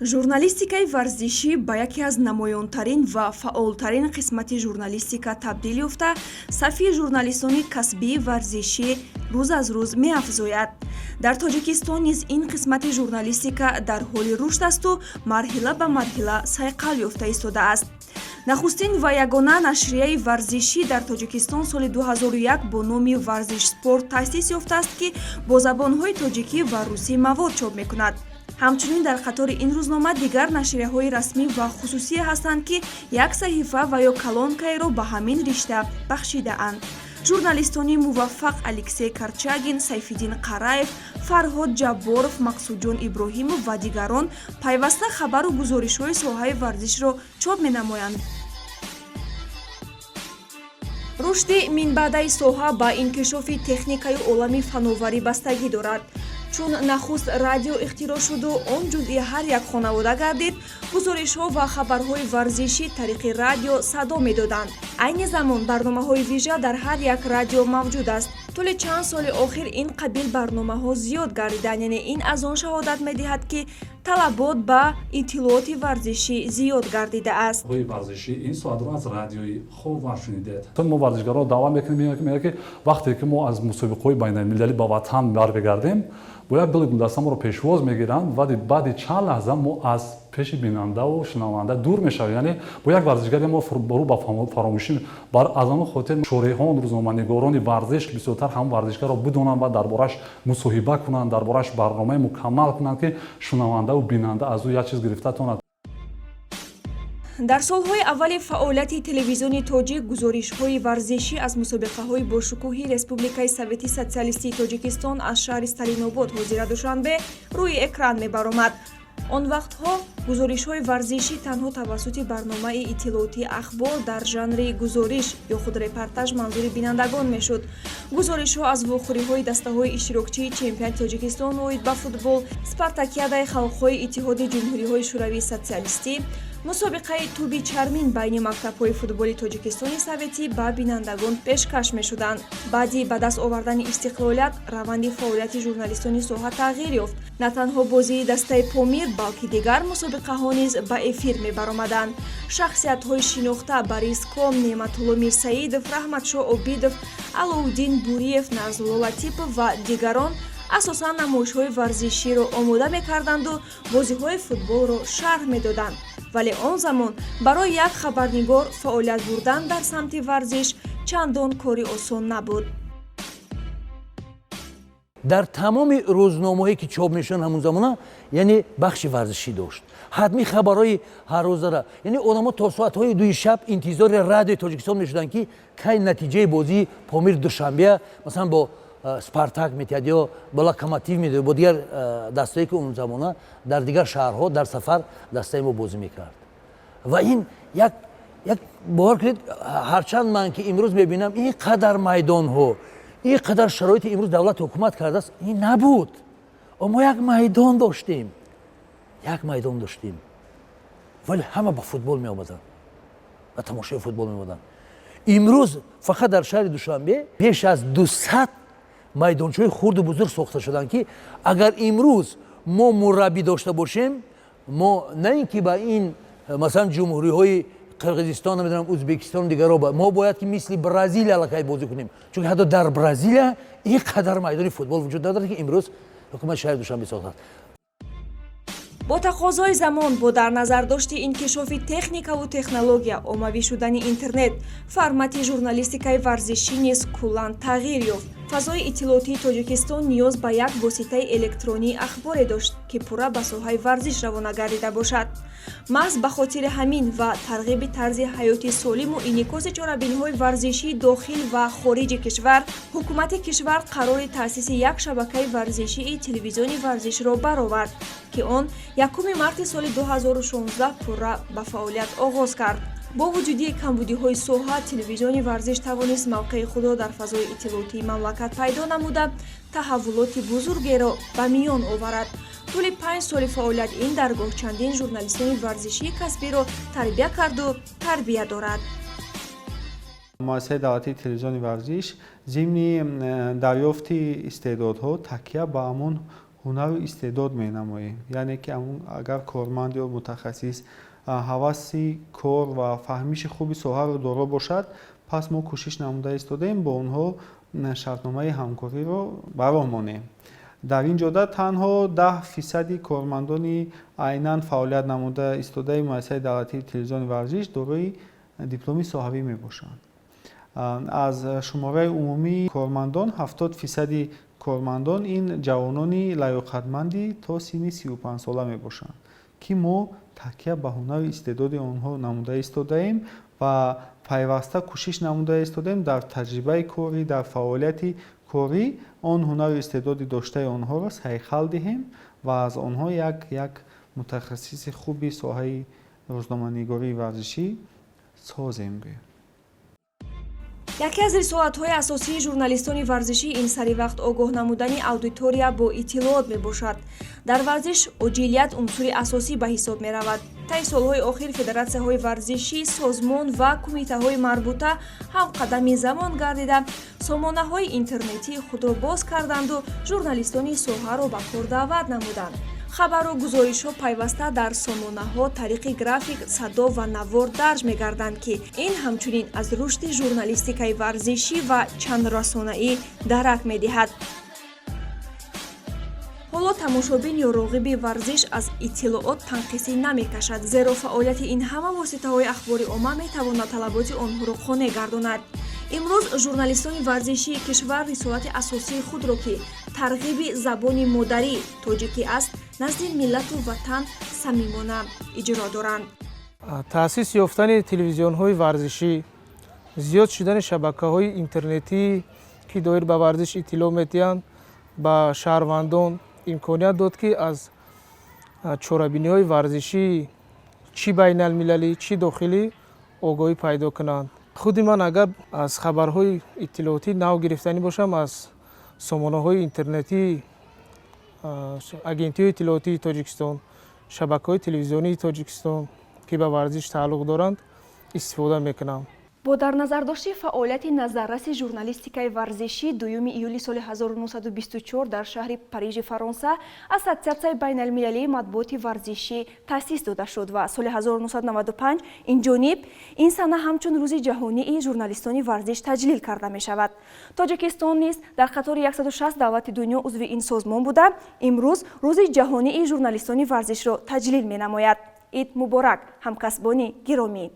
Журналистикаи варзишӣ ба яке аз намоёнтарин ва фаъолтарин қисмати журналистика табдил ёфта, сафи журналистони касбии варзишӣ рӯз аз рӯз меафзояд. Дар Тоҷикистон низ ин қисмати журналистика дар ҳоли рушд асту марҳила ба марҳила сайқал ёфта истодааст. Нахустин ва ягона нашрияи варзишӣ дар Тоҷикистон соли 2001 бо номи «Варзиш Спорт» таъсис ёфтааст, ки бо забонҳои тоҷикӣ ва русӣ мавод чоп мекунад. Ҳамчунин дар қатори ин рӯзнома дигар нашрияҳои расмӣ ва хусусие ҳастанд, ки як саҳифа ва ё колонкаеро ба ҳамин ришта бахшидаанд. Журналистони муваффақ Алексей Корчагин, Сайфиддин Қараев, Фарҳод Ҷабборов, Мақсудҷон Иброҳимов ва дигарон пайваста хабару гузоришҳои соҳаи варзишро чоп менамоянд. Рушди минбаъдаи соҳа ба инкишофи техникаю олами фановарӣ бастагӣ дорад. Чун нахуст радио ихтироъ шуду он ҷузъи ҳар як хонавода гардид, гузоришҳо ва хабарҳои варзишӣ тариқи радио садо медоданд. Айни замон барномаҳои вижа дар ҳар як радио мавҷуд аст. Тӯли чанд соли охир ин қабил барномаҳо зиёд гардиданд, яъне ин аз он шаҳодат медиҳад, ки талабот ба иттилооти варзишӣ зиёд гардидааст. Варзишӣ ин соатро аз радиои Ховар шунидед. Мо варзишгарро даъват мекунем, мега, ки вақте ки мо аз мусобиқаҳои байналмилалӣ ба ватан бармегардем, бо як гули гулдаста моро пешвоз мегиранд, вале баъди чанд лаҳза мо аз пеши бинандаву шунаванда дур мешавем, яъне бо як варзишгаре мо рӯ ба фаромӯшӣ. Аз он хотир шореҳон, рӯзноманигорони варзиш бисёртар ҳамон варзишгарро бидонанд ва дар борааш мусоҳиба кунанд, дар борааш барномаи мукаммал кунанд, ки шунавандаву бинанда аз ӯ як чиз гирифта тонад. Дар солҳои аввали фаъолияти Телевизиони Тоҷик гузоришҳои варзишӣ аз мусобиқаҳои бошукӯҳи Республикаи Совети Социалистии Тоҷикистон аз шаҳри Сталинобод, ҳозира Душанбе, рӯи экран мебаромад. Он вақтҳо гузоришҳои варзишӣ танҳо тавассути барномаи иттилоотии «Ахбор» дар жанри гузориш ё худ репортаж манзури бинандагон мешуд. Гузоришҳо аз вохӯриҳои дастаҳои иштирокчии чемпионати Тоҷикистон оид ба футбол, спартакиадаи халқҳои Иттиҳоди Ҷумҳуриҳои Шӯравии Социалистӣ, мусобиқаи тӯби чармин байни мактабҳои футболи Тоҷикистони советӣ ба бинандагон пешкаш мешуданд. Баъди ба даст овардани истиқлолият раванди фаъолияти журналистони соҳа тағйир ёфт. На танҳо бозии дастаи «Помир», балки дигар мусобиқаҳо низ ба эфир мебаромаданд. Шахсиятҳои шинохта Борис Ком, Неъматулло Мирсаидов, Раҳматшоҳ Обидов, Алоуддин Буриев, Нарзулло Латипов ва дигарон асосан намоишҳои варзиширо омода мекарданду бозиҳои футболро шарҳ медоданд. Вале он замон барои як хабарнигор фаъолият бурдан дар самти варзиш чандон кори осон набуд. Дар тамоми рӯзномаҳое, ки чоп мешуданд ҳамун замона, яъне бахши варзишӣ дошт, ҳатмӣ хабарҳои ҳаррӯзара. Яъне одамо то соатҳои 2-и шаб интизори Радиои Тоҷикистон мешуданд, ки кай натиҷаи бозии «Помир» Душанбеа, масалан, бо «Спартак» метиҳад ё бо «Локомотив» медиҳад, бо дигар дастае, ки он замона дар дигар шаҳрҳо дар сафар дастаи мо бозӣ мекард. Ва ин як, бовар кунед, ҳарчанд ман ки имрӯз мебинам, ин қадар майдонҳо, ин қадар шароити имрӯз давлат, ҳукумат кардааст, ин набуд. Мо як майдон доштем, як майдон доштем, вале ҳама ба футбол меомаданд, ба тамошои футбол меомаданд. Имрӯз фақат дар шаҳри Душанбе беш аз 200 майдончаҳои хурду бузург сохта шуданд, ки агар имрӯз мо мураббӣ дошта бошем, мо на ин ки ба ин, масалан, ҷумҳуриҳои Қирғизистон, намедонам, Ӯзбекистон, дигарро, мо бояд ки мисли Бразилия аллакай бозӣ кунем, чунки ҳатто дар Бразилия ин қадар майдони футбол вуҷуд надорад, ки имрӯз ҳукумати шаҳри Душанбе сохтааст. Бо тақозои замон, бо дар назардошти инкишофи техникаву технология, оммавӣ шудани интернет, формати журналистикаи варзишӣ низ куллан тағйир ёфт. Фазои иттилоотии Тоҷикистон ниёз ба як воситаи электронии ахборе дошт, ки пурра ба соҳаи варзиш равона гардида бошад. Маҳз ба хотири ҳамин ва тарғиби тарзи ҳаёти солиму инъикоси чорабиниҳои варзишии дохил ва хориҷи кишвар, ҳукумати кишвар қарори таъсиси як шабакаи варзишии Телевизиони Варзишро баровард, ки он 1 марти соли 2016 пурра ба фаъолият оғоз кард. Бо вуҷуди камбудиҳои соҳа, Телевизиони Варзиш тавонист мавқеи худро дар фазои иттилоотии мамлакат пайдо намуда, таҳаввулоти бузургеро ба миён оварад. Тӯли 5 соли фаъолият ин даргоҳ чандин журналистони варзишии касбиро тарбия карду тарбия дорад. Муассисаи давлатии Телевизиони Варзиш зимни дарёфти истеъдодҳо такя ба ҳамон ҳунару истеъдод менамоем. Яъне ки агар корманд ё мутахассис ҳаваси кор ва фаҳмиши хуби соҳаро доро бошад, пас мо кӯшиш намуда истодаем бо онҳо шартномаи ҳамкориро ба роҳ монем. Дар ин ҷода танҳо 10 фисади кормандони айнан фаъолият намуда истодаи Муассисаи давлатии телевизиони варзиш дорои дипломи соҳавӣ мебошанд. Аз шумораи умумии кормандон 70 фисади кормандон ин ҷавонони лаёқатманди то синни 35сола мебошанд, ки мо такя ба ҳунару истеъдоди онҳо намуда истодаем ва пайваста кӯшиш намуда истодаем дар таҷрибаи корӣ, дар фаъолияти корӣ он ҳунару истеъдоди доштаи онҳоро сайқал диҳем ва аз онҳо як мутахассиси хуби соҳаи рӯзноманигории варзишӣ созем, гӯем. Яке аз рисолатҳои асосии журналистони варзишӣ ин саривақт огоҳ намудани аудитория бо иттилоот мебошад. Дар варзиш оҷилият унсури асосӣ ба ҳисоб меравад. Таи солҳои охир федератсияҳои варзишӣ, созмон ва кумитаҳои марбута ҳамқадами замон гардида, сомонаҳои интернетии худро боз карданду журналистони соҳаро ба кор даъват намуданд. Хабару гузоришҳо пайваста дар сомонаҳо тариқи график, садо ва навор дарҷ мегарданд, ки ин ҳамчунин аз рушди журналистикаи варзишӣ ва чандрасонаӣ дарак медиҳад. Ҳоло тамошобин ё роғиби варзиш аз иттилоот танқисӣ намекашад, зеро фаъолияти ин ҳама воситаҳои ахбори омма метавонад талаботи онҳоро қонеъ гардонад. Имрӯз журналистони варзишии кишвар рисолати асосии худро, ки тарғиби забони модарӣ тоҷикӣ аст, назди миллату ватан самимона иҷро доранд. Таъсис ёфтани телевизионҳои варзишӣ, зиёд шудани шабакаҳои интернетӣ, ки доир ба варзиш иттилоъ медиҳанд, ба шаҳрвандон имконият дод, ки аз чорабиниҳои варзишӣ, чӣ байналмилалӣ, чӣ дохилӣ, огоҳӣ пайдо кунанд. Худи ман агар аз хабарҳои иттилоотӣ нав гирифтанӣ бошам, аз сомонаҳои интернетии Агентиҳои иттилоотии Тоҷикистон, шабакаҳои телевизионии Тоҷикистон, ки ба варзиш тааллуқ доранд, истифода мекунам. Бо дар назардошти фаъолияти назарраси журналистикаи варзишӣ, 2 июли соли 1924 дар шаҳри Парижи Фаронса Ассотсиатсияи байналмилалии матбуоти варзишӣ таъсис дода шуд ва соли 1995 инҷониб ин сана ҳамчун Рӯзи ҷаҳонии журналистони варзиш таҷлил карда мешавад. Тоҷикистон низ дар қатори 160 давлати дунё узви ин созмон буда, имрӯз Рӯзи ҷаҳонии журналистони варзишро таҷлил менамояд. Ид муборак, ҳамкасбони гиромӣ!